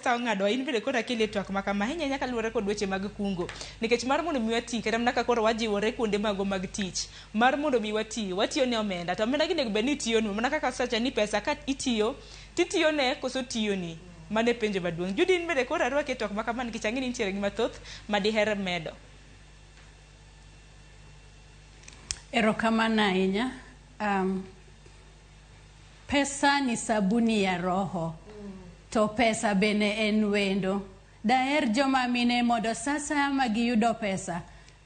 sa ong'ado in bende koro akeli e twak ma kama ahinya ahinya kaluwore kod weche mag kungo. Nikech mar mondo mi wati kata mana ka koro wajiwore kuonde magwa mag tich, mar mondo mi wati, watiyo ne omenda to omenda gi onego bed ni tiyonwa mana kaka asewacho ni pesa ka itiyo titiyone koso tiyoni. Mano e penjo maduong'. Judy in bende koro arwaki e twak ma kama nikech ang'e ni intiere gi mathoth ma diher medo. Erokamano ahinya. Pesa ni sabuni ya roho. To pesa bende en wendo. Daher joma mine mondo sa asaya ma giyudo pesa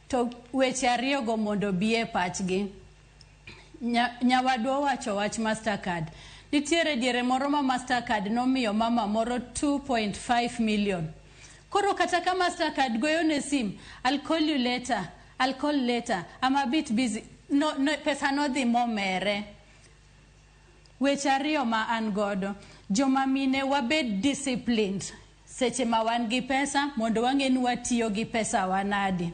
to weche ariyogo mondo obi e pachgi. Nyawadwa owacho wach Mastercard. Nitiere diere moro ma Mastercard nomiyo mama moro 2.5 million. Koro kata ka Mastercard goyo ne sim, I'll call you later, I'll call later, I'm a bit busy. No, no, pesa nodhi momere. Weche ariyo ma an godo, joma mine wabed disciplined seche ma wan gi pesa mondo wang'e ni watiyo gi pesa wa nadi.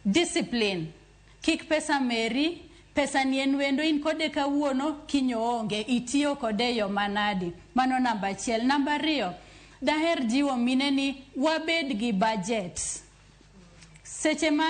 Discipline. Kik pesa meri, pesa ni en wendo in kode kawuono, kiny oonge, itiyo kode e yo manadi. Mano namba achiel. Namba ariyo, daher jiwo mine ni wabed gi budget. Seche ma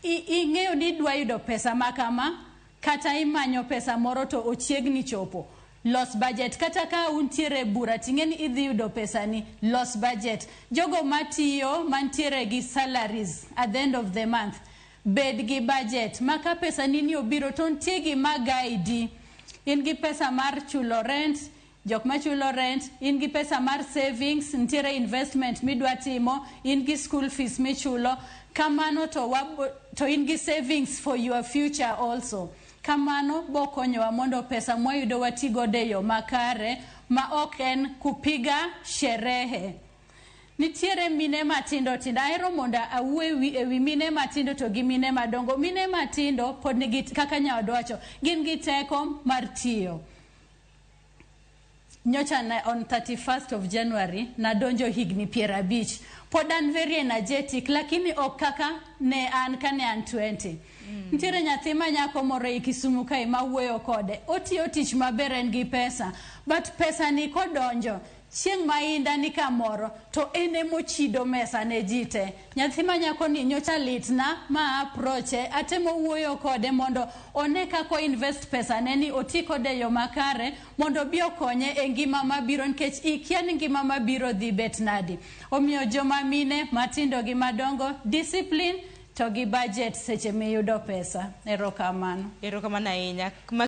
ing'eyo ni idwa yudo pesa ma kama, kata imanyo pesa moro to ochiegni chopo, los budget. Kata ka untiere e bura ting'e ni idhi yudo pesani, los budget. Jogo matiyo mantiere gi salaries at the end of the month, bed gi budget ma ka pesani ni obiro to nitie gima guide. In gi pesa mar chulo rent, jok machulo rent, in gi pesa mar savings, nitiere investment midwa timo, in gi school fees michulo, kamano to, to in gi savings for your future also. Kamano bokonyowa mondo pesa mwayudo wati godo e yo makare ma ok en kupiga sherehe. Nitiere mine matindo tindo, ahero mondo awuo e wi mine matindo to gi mine madongo. Mine matindo pod nigi, kaka nyawadwa wacho, gin gi teko mar tiyo. Nyocha na, on 31st of January nadonjo higni 50. Pod an very energetic lakini ok kaka ne an kane an 20. Nitiere nyathi ma nyako moro ei Kisumu kae ma wuoyo kode. Otiyo tich maber en gi pesa. But pesa ni kodonjo chieng' ma inda ni kamoro to en emochido mesa ne ji te. Nyathi ma nyako ni nyocha litna ma approach atemo wuoyo kode mondo one kaka o invest pesa ne ni oti kode e yo makare mondo obi okonye e ngima mabiro nikech ikia ni ngima mabiro dhi bet nadi. Omiyo joma mine matindo gi madongo discipline to gi budget seche miyudo pesa. Erokamano. Erokamano ahinya.